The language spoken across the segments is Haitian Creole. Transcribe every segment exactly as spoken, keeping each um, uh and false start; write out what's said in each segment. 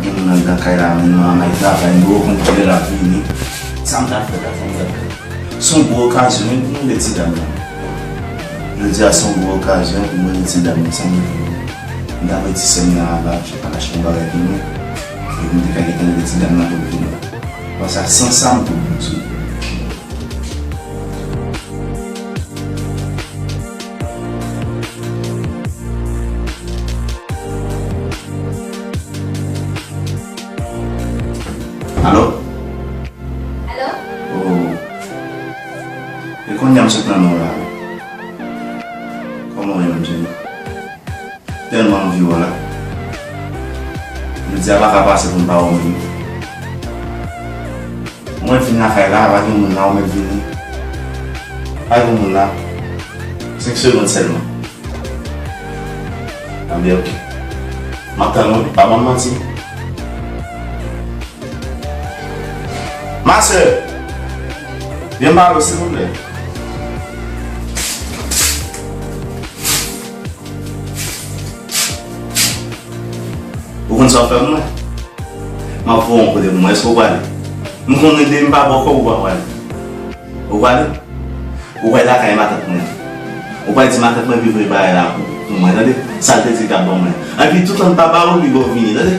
Gen moun anndan kay la, men nou al travay, m poko konn kilè l ap vini. Sa m ta fè la, sa m ta fè. Se yon gwo okazyon, wi, pou mande ti dam nan. Jodi a se yon gwo okazyon pou mande ti dam nan, sa m vle fè. M t ap wè ti sè m nan aba, m t ap achte yon bagay pou mwen. Epi m te ka gentan mande ti dam nan pou l vini. Paske san sa m tou bon sou. Alo? Alo? Oh. E kounye a m sot nan men w la. Kòman w ye, menm Jenny? Tèlman anvi wè w la. Jodi a pa ka pase pou m pa wè w menm. Mwen vin lakay la, pa gen moun la, ou mèt vini. Pa gen moun la. Senk segonn sèlman. Anben, ok. M ap tann ou, pa ban m manti. Ma sè, vin pale w, silvouplè. Ou konn sa w fè pou mwen? M ap voye yon kote pou mwen. Èske w prale? M konnen depi m pa ba w kòb, ou pa prale. Ou prale? Ou prale lakay matant mwen. Ou prale di matant mwen vire bagay la pou, pou mwen, tande? Sa l te di l t ap ban mwen. Epi toutan l pa ba ou, li ba w vini, tande?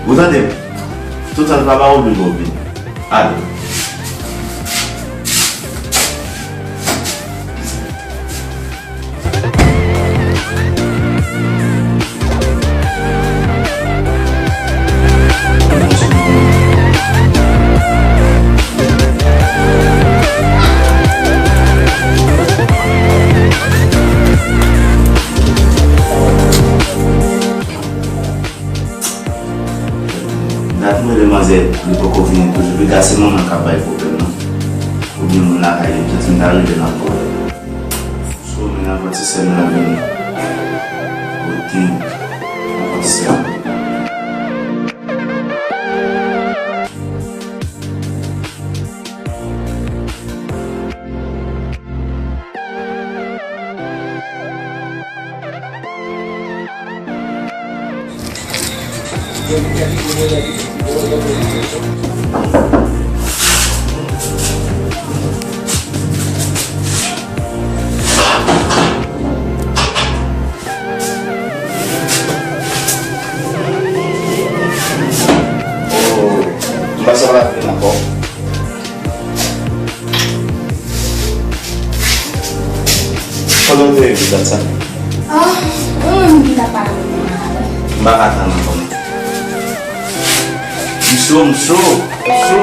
Ou tande m? Toutan l pa ba ou, li ba w vini. Ale. Dat mwen rele manzè, li poko vini toujou. Piga se manman k ap bay pwoblèm nan. Oubyen moun lakay li, pitit m ta rele nan pwoblèm. Sou men nan pati sèl nan vini. Kote nan pati sèl. Oh, m pa sa la ankò. Kote w te rive dat sa? Ah, ou menm ki ta pale avè m. M pa ka tann ankò non. M cho, m cho, m cho.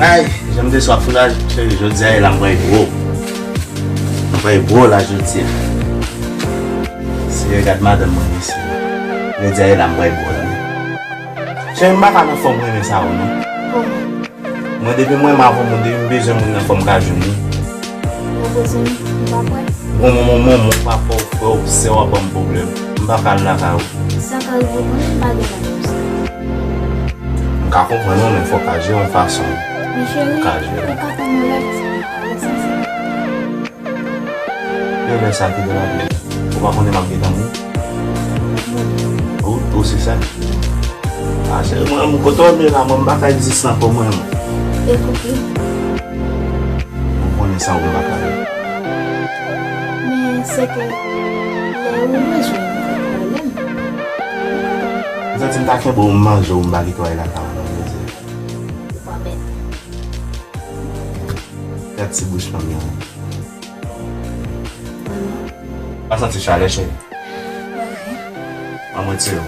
Ay, jan m te swaf foulaj, cheri, jodi a e la m pral bwè w. M pral bwè w la jodi a. Seyè, gad madanm mwen mesye. Jodi a e la m pral bwè w la. Cheri, m pa ka nan fòm renmen sa yo non. Mwen depi mwen renmen avè w, mwen depi m bezwen moun nan fò m ka jwenn li. Ou bezwen m, m pa kwè. Bon, mwen, mwen, mwen, mwen pa fè w frè w, sè w ap ban m pwoblèm. M pa ka al lakay ou. Sa ka rive w konnen m pa gen laj pou sa. M ka konprann ou, men fò w ka jere yon fason. Men cheri, ou ka tann yon lè, sa pa lè sa, sa. E lè sa ki de lavi. Ou pa konnen m ap gentan mouri? Ou, ou se sa? A, cheri, mwen, mwen, kote w ye la, mwen, m pa ka egziste ankò, mwen, mwen. Ekoute. Ou konnen sa, ou pa ka. Men se ke lè ou bezwen m, ou pwoblèm. M santi m ta kenbe w, m manje w, m pa kite w al lakay ou, non, jodi a. Ou pa bèt. Gad ti bouch fanm nan. Pa santi chalè, cheri? Ban mwen ti yo.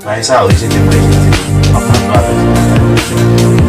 Bagay sa yo, rejete m, rejete m. M ap manje avè w.